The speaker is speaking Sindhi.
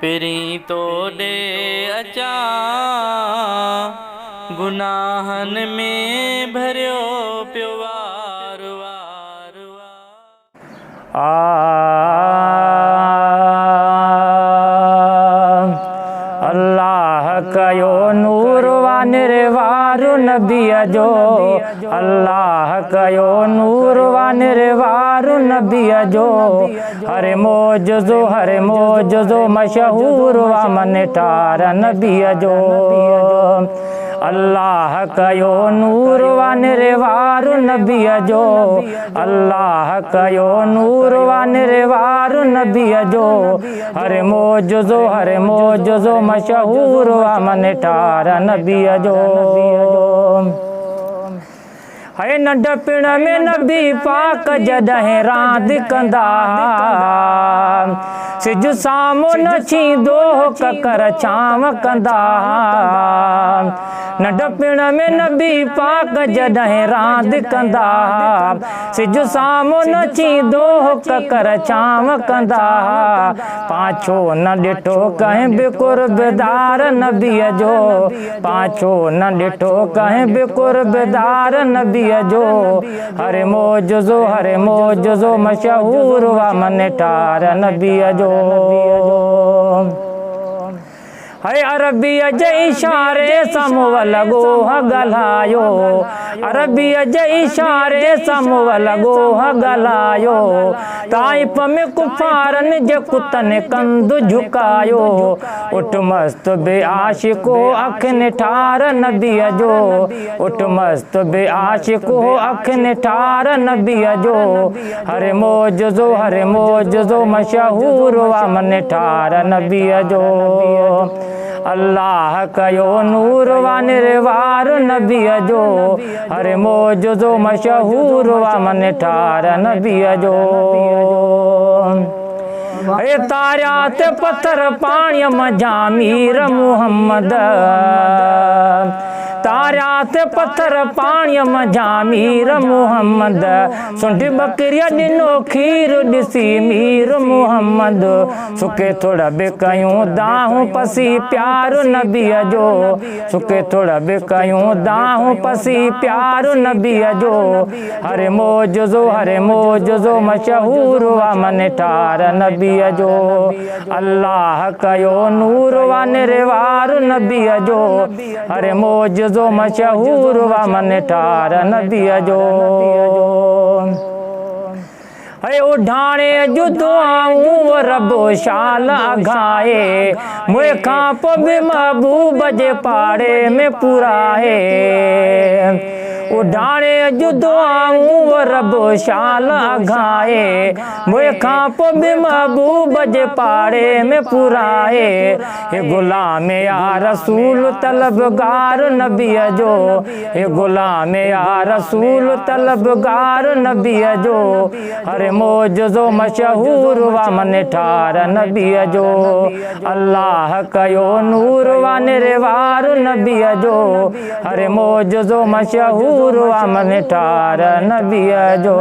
پرين تو ڏي اچان، گناهن ۾ ڀريو پيو وار وار وار. الله ڪيو نور وانر وار نبيء جو، الله ڪيو نور وانر وار نبيء جو، هر معجزو هر معجزو مشهور آ منٺار نبيء جو. الله ڪيو نور وانر وار نبيء جو، الله ڪيو نور وانر وار نبيء جو، هر معجزو هر معجزو مشهور آ منٺار نبيء جو. هي ننڍپڻ ۾ نبي پاڪ جڏهن راند ڪندا ها، سج سامهون نه ٿيندو هو ڪڪر ڇانو ڪندا ها. ننڍپڻ ۾ نبي پاڪ جڏهن راند ڪندا ها، سج سامهون نه ٿيندو هو ڪڪر ڇانو ڪندا ها. پاڇو نه ڏٺو ڪنهن به قربدار نبيء جو، پاڇو نه ڏٺو ڪنهن به قربدار نبيء جو، هر معجزو هر معجزو مشهور آ منٺار نبيء جو. هي عربيء جي اشاري سان مون لڳو ڳالهايو، عربيء جي اشاري سان مون لڳو ڳالهايو، طائف ۾ ڪفارن جي ڪتن ڪنڌ جهڪايو. اٺ مست به عاشق هو اکين ٺار نبيء جو، اٺ مست به عاشق هو اکين ٺار نبيء جو، هر معجزو هر معجزو مشهور آ منٺار نبيء جو. الله ڪيو نور وانر وار نبيء جو، هر معجزو مشهور آ منٺار نبيء جو. اي تاريا تي پٿر پاڻيء منجهان مير محمد، تاريا تي پٿر پاڻيء منجهان مير محمد، سنڍ ٻڪريء ڏنو کير ڏسي مير محمد. سڪي ٿڙ به ڪيون دانهون پسي پيار نبيء جو، سڪي ٿڙ به ڪيون دانهون پسي پيار نبيء جو، هر معجزو هر معجزو مشهور آ منٺار نبيء جو. الله ڪيو نور وانر وار نبيء جو، هر معجزو مشهور آ منٺار نبيء جو. اي اوڍاڻي جون دعائون رب شال اگهائي، مون کان پوء به محبوب جي پاڙي ۾ پورائي. اوڍاڻي جون دعائون رب شال اگهائي، مون کان پوء به محبوب جي پاڙي ۾ پورائي. هي غلام يا رسول طلبگار نبيء جو، هي غلام يا رسول طلبگار نبيء جو، هر معجزو مشهور وا منٺار نبيء جو. الله ڪيو نور وا نروار نبيء جو، هر معجزو مشهور وا منٺار نبيء جو.